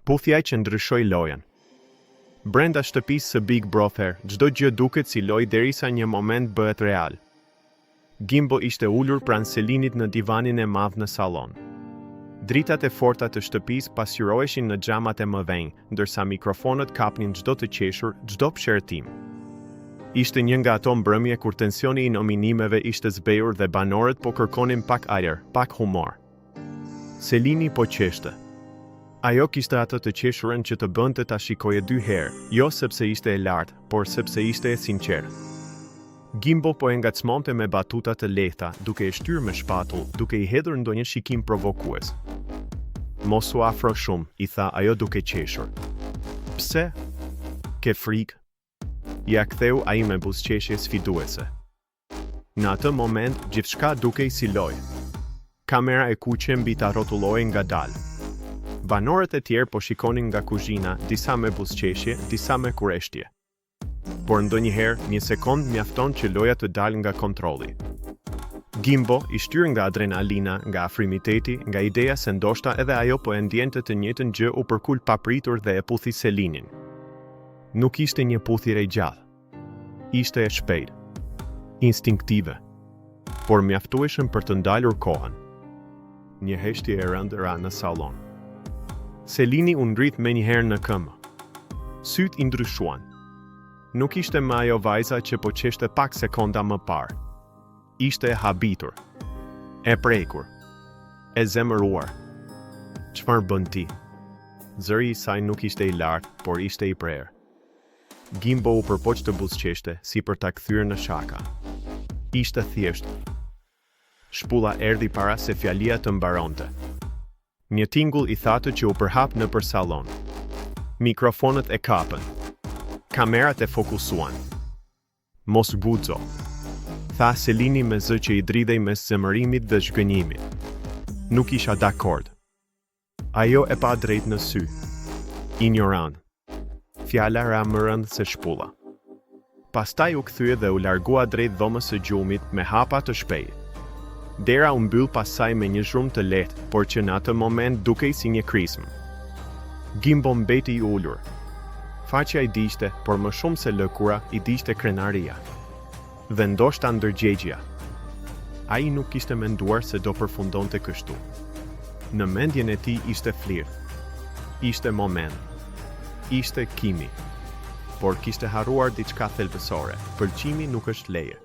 Puthja që ndryshoi lojën. Brenda shtëpisë së Big Brother, çdo gjë duket si lojë derisa një moment bëhet real. Gimbo ishte ulur pranë Selinit në divanin e madh në sallon. Dritat e forta të shtëpisë pasqyroheshin në xhamat e mëdhenj, ndërsa mikrofonët kapnin çdo të qeshur, çdo psherëtimë. Ishte një nga ato mbrëmje kur tensioni i nominimeve ishte zbehur dhe banorët po kërkonin pak ajër, pak humor. Selini po qeshte. Ajo kishte atë të qeshurën që të bënte ta shikoje dy herë, jo sepse ishte e lartë, por sepse ishte e sinqertë. Gimbo po e ngacmonte me batuta të lehta, duke e shtyrë me shpatull, duke i hedhur ndonjë shikim provokues. Mos u afro shumë, i tha ajo duke qeshur. Pse? Ke frikë? Ia ktheu ai me buzëqeshje sfiduese. Në atë moment, gjithçka dukej si lojë. Kamera e kuqe mbi ta rrotullohej ngadalë. Banorët e tjerë po shikonin nga kuzhina, disa me buzëqeshje, disa me kureshtje. Por ndonjëherë, një sekondë mjafton që loja të dalë nga kontrolli. Gimbo, i shtyrë nga adrenalina, nga afrimiteti, nga ideja se ndoshta edhe ajo po e ndjente të njëjtën gjë u përkul papritur dhe e puthi Selinin. Nuk ishte një puthje e gjatë. Ishte e shpejtë, instinktive, por mjaftueshëm për të ndalur kohën. Një heshtje e rëndë ra në sallon. Selini u ngrit menjëherë në këmbë. Sytë i ndryshuan. Nuk ishte më ajo vajza që po qeshte pak sekonda më parë. Ishte e habitur. E prekur. E zemëruar. Çfarë bën ti? Zëri i saj nuk ishte i lartë, por ishte i prerë. Gimbo u përpoq të buzëqeshte, si për ta kthyer në shaka. Ishte thjesht. Shpulla erdhi para se fjalia të mbaronte. Një tingull i thatë që u përhap nëpër sallon. Mikrofonët e kapën. Kamerat e fokusuan. Mos guxo. Tha Selini me zë që i dridhej mes zemërimit dhe zhgënjimit. Nuk isha dakord. Ajo e pa drejt në sy. Injorant. Fjala ra më rëndë se shpulla. Pastaj u kthye dhe u largua drejt dhomës së gjumit me hapa të shpejtë. Dera u mbyll pas saj me një zhurmë të lehtë, por që në atë moment dukej si një krismë. Gimbo mbeti i ulur. Faqja i digjte, por më shumë se lëkura, i digjte krenaria. Dhe ndoshta ndërgjegjja. Ai nuk kishte menduar se do përfundonte kështu. Në mendjen e tij ishte flirt. Ishte moment. Ishte kimi. Por kishte harruar diçka thelbësore, pëlqimi nuk është leje.